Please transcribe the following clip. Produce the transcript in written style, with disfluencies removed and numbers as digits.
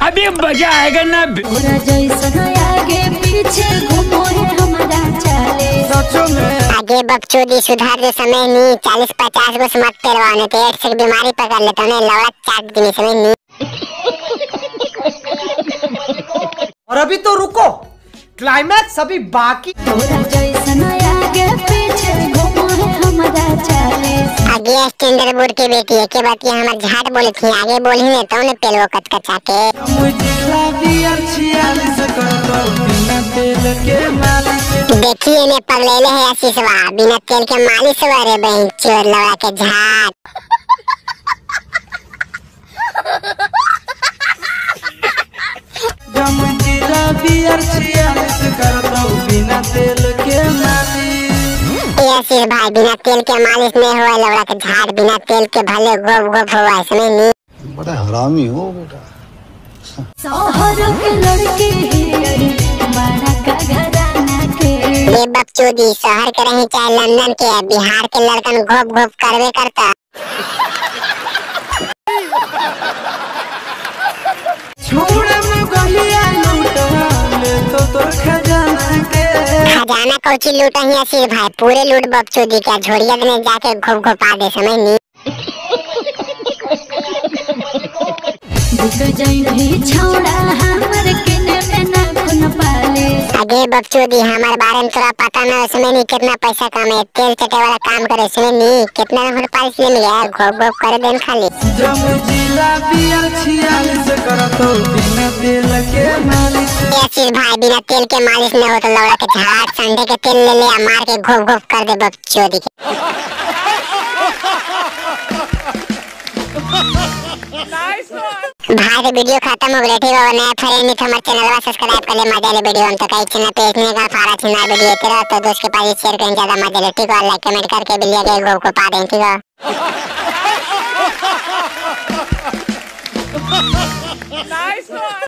अभी मजा आएगा ना। आगे पीछे घूमो है हमारा चाले। आगे बकचोदी सुधार दे समय नहीं 40-50 गो मत पेलवाने ते एड्स की बीमारी पकड़ लेता ने लौड़ा चाट दिन समय नहीं। और अभी तो रुको, क्लाइमैक्स अभी बाकी। आगे पीछे घूमो है हमारा चाले। आगे स्टैंडर्ड बोर्ड की बेटी है के बात ये हमार झाट बोले थी आगे बोली ने तो ने पेलवो कचकचा के। देखिए ने पगलेले है आशीषवा बिना तेल के मालिश रे बहन चोर लौड़ा के झाट। आशीष भाई बिना तेल के मालिश नहीं हुआ लौड़ा के झाड़ बिना तेल के भले गोप गोप हुआ इसमें नहीं। बड़ा हरामी हो बेटा। शहर के लड़के बड़ा का घराना के। ये बकचोदी शहर के रही चाहे लंदन के बिहार के लड़कन गोप गोप करवे करता। खजाना कोची लूटा ही आशीष भाई पूरे लूट बकचोदी क्या झोरिया ने जाके घोप घोपा दे समय नहीं। आगे बकचोदी हमारे बारे में थोड़ा पता ना उसमें नहीं कितना पैसा कमे तेल चटे वाला काम करे उसमें नहीं कितना नंबर पास ले लिया घोप घोप कर then खाली। आशीष भाई बिना तेल के मालिश न हो तो लौड़ा के झाड़ संडे के तेल ले ले मार के घोप घोप कर दे बकचोदी के। भाई तो वीडियो खत्म हो गई ठीक है नया फ्रेंड नहीं तो हमारे चैनल सब्सक्राइब कर ले मजा ले वीडियो हम तो कई चैनल पे इतने का फारा छिना वीडियो तेरा तो दोस्त के पास शेयर करें ज्यादा मजा ले ठीक है लाइक कमेंट करके भी लिया गए घोप को पा दें ठीक है।